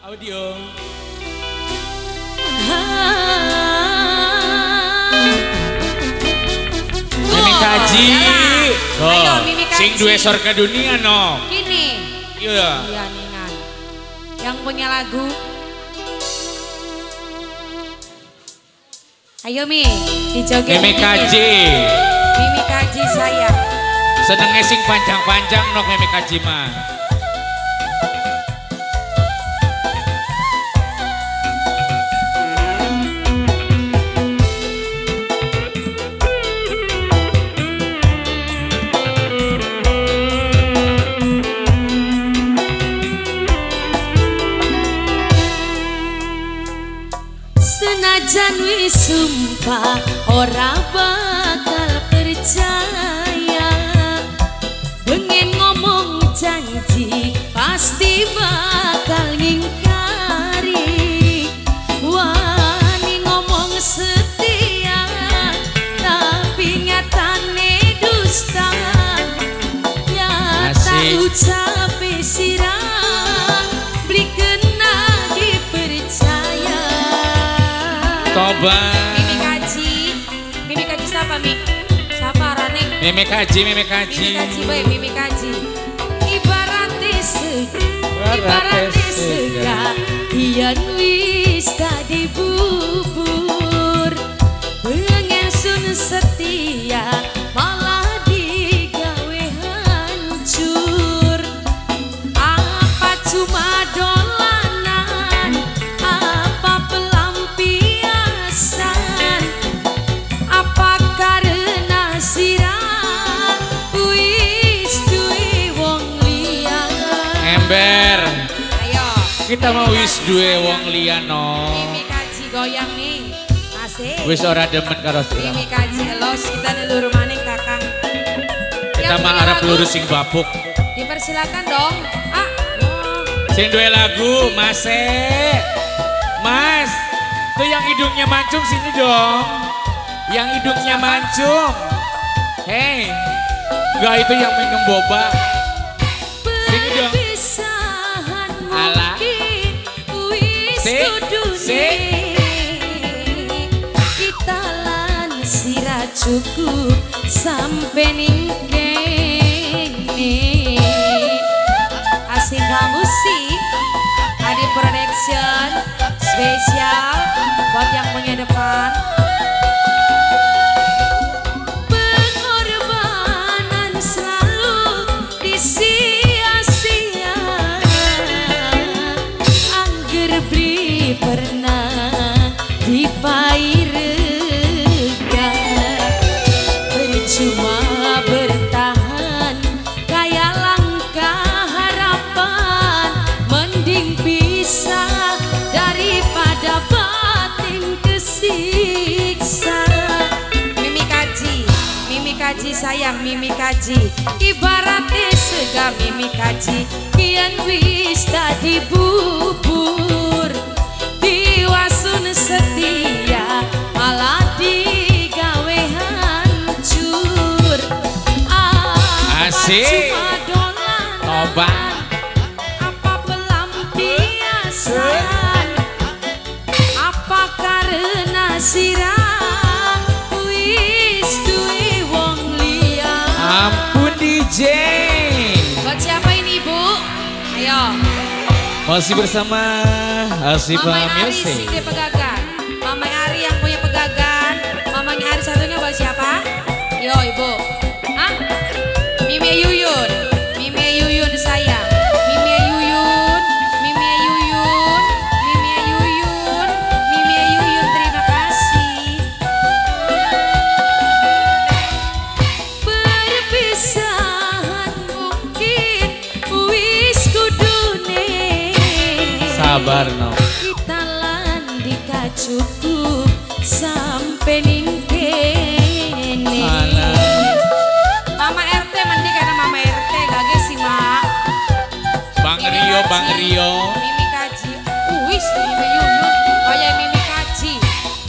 Audio. Mimi Kaji. Oh, Ayo, Mimi Kaji. Sing duwe surga dunia no. Kini. Iya. Iya ningan. Yang punya lagu. Ayo Mi, dijoget. Mimi Kaji. Mimi Kaji saya. Senenge sing panjang-panjang nok Mimi Kaji mah. Senajan wis sumpah ora bakal percaya, pengen ngomong janji pasti bakal ngingkari. Wani ngomong setia tapi nyatane dusta, nyata ucape sirah beli kena dipercaya. Toba. Mimi Kaji, Mimi Kaji siapa Mi? Siapa arane? Mimi Kaji, Mimi Kaji. Mimi Kaji bae, Mimi Kaji. Ibarate sega, yen wis tadi bubur, pengen sun setia malah digawe hancur. Apa cuma dolanan, apa pelampiasan, apa karena sirah wis duwe wong liya. Ember. Ayo. Kita mau wis duwe wong liya no. Mimi Kaji goyang nih. Asik. Wis ora demen karo sira. Mimi Kaji elos kita nelur maning kakang. Kita mah arep lurus sing bapuk. Dipersilakan dong. Ah. Sing duwe lagu, Mas. Mas, tuh yang hidungnya mancung sini dong. Yang hidungnya mancung. Hei, enggak itu yang minum boba. Sini dong. Alah. Si, kita lan sira cukup sampai ning kene. Asifa Musik, Adi Production, spesial buat yang punya depan. Pengorbanan selalu disia-sia, angger beli pernah dipairega. Percuma bertahan kayak langkah harapan, mending pisah daripada batin kesiksa. Mimi Kaji, Mimi Kaji sayang, Mimi Kaji, ibaratnya sega Mimi Kaji, kian wis tadi bubur, diwasun setia malah digawe hancur. Apa Asik. cuma dolanan, Toba. apa pelampiasan, apa karena sirah wis duwe wong liya. Ampun DJ. Buat siapa ini Ibu? Ayo. Masih bersama Asifa Mama Ari Music. sing di pegagan. Mama Ari yang punya pegagan. Mamanya Ari satunya buat siapa? Yo Ibu. Hah? Mimi Yuyun. Mimi Yuyun sayang. Mimi Yuyun, Mimi Yuyun, Mimi Yuyun, Mimi Yuyun terima kasih. Perpisahan mungkin wis kudune. Sabar no. Kita landika cukup sampai ning kene. Alah. Mama RT mending karena Mama RT gage sih mak. Bang Rio, Bang Rio. Mimi Kaji, wis Mimi Yuyun, kaya Mimi Kaji.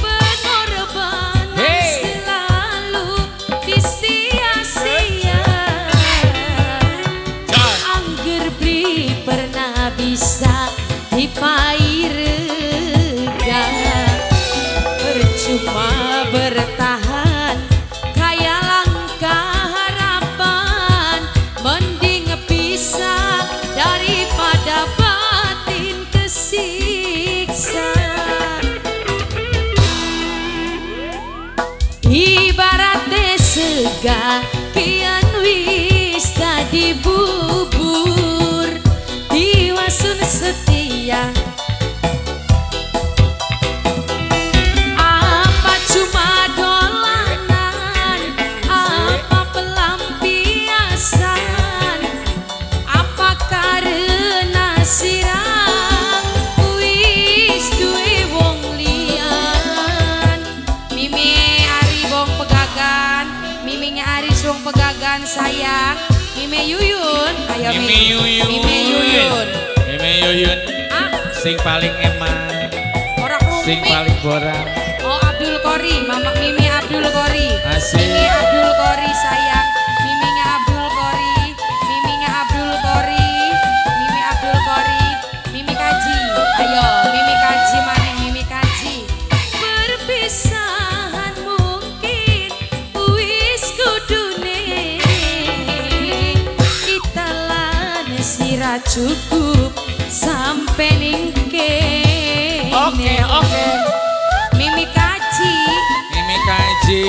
Pengorbanan Hey. selalu disia-sia. Jos. Angger beli pernah bisa dipairega. Sega kian wis dadi bubur, diwasun setia. Apa cuma dolanan, apa pelampiasan, apa karena sirang wis duwe wong liyan. Mimi Ari wong Pegagan, Miminya Ari wong Pegagan sayang. Mimi Yuyun, ayo. Mimi Yuyun. Mimi Yuyun. Mimi Yuyun. Ah, Sing paling eman, ora krungu. Sing paling borang. Oh, Abdul Kori, Mama Mimi Abdul Kori. Asik. Mimi Abdul Kori sayang, Miminya Abdul Kori, Miminya Abdul Kori, Mimi Abdul Kori, Mimi Kaji. Ayo, Mimi Kaji maning, Mimi Kaji. Perpisahan mungkin wis kudune, kita lan sira cukup sampai ning kene. Oke. Mimi Kaji. Mimi Kaji.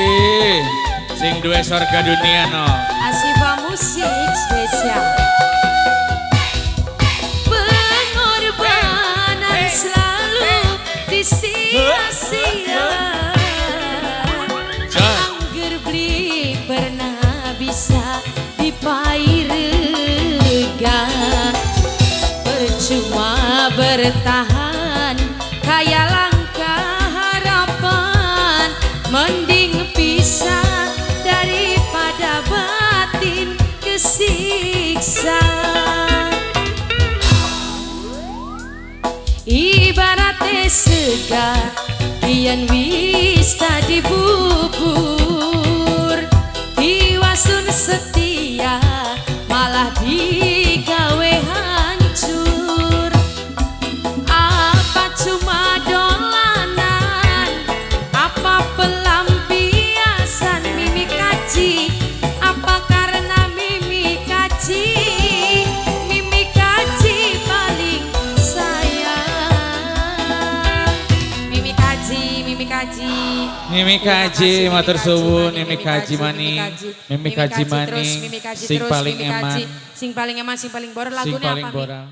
Sing duwe surga dunia no. Asifa Musik Spesial. Pengorbanan selalu disia-sia, angger beli pernah bisa dipairega. Percuma bertahan kaya langka harapan, mending pisah daripada batin kesiksa. Ibarat sega kian wis tadi bubur, diwasun setia malah digawe hancur. Apa cuma dolanan, apa pelampiasan Mimi Kaji, apa karena Mimi Kaji, Mimi Kaji paling sayang. Mimi Kaji, Mimi Kaji. Mimi Kaji, matur suwun, Mimi Kaji maning. Mimi Kaji terus, maning. Mimi Kaji Sing terus, paling Mimi Kaji. eman. Sing paling eman, sing paling borong Sing lagunya paling apa, Mi? borang.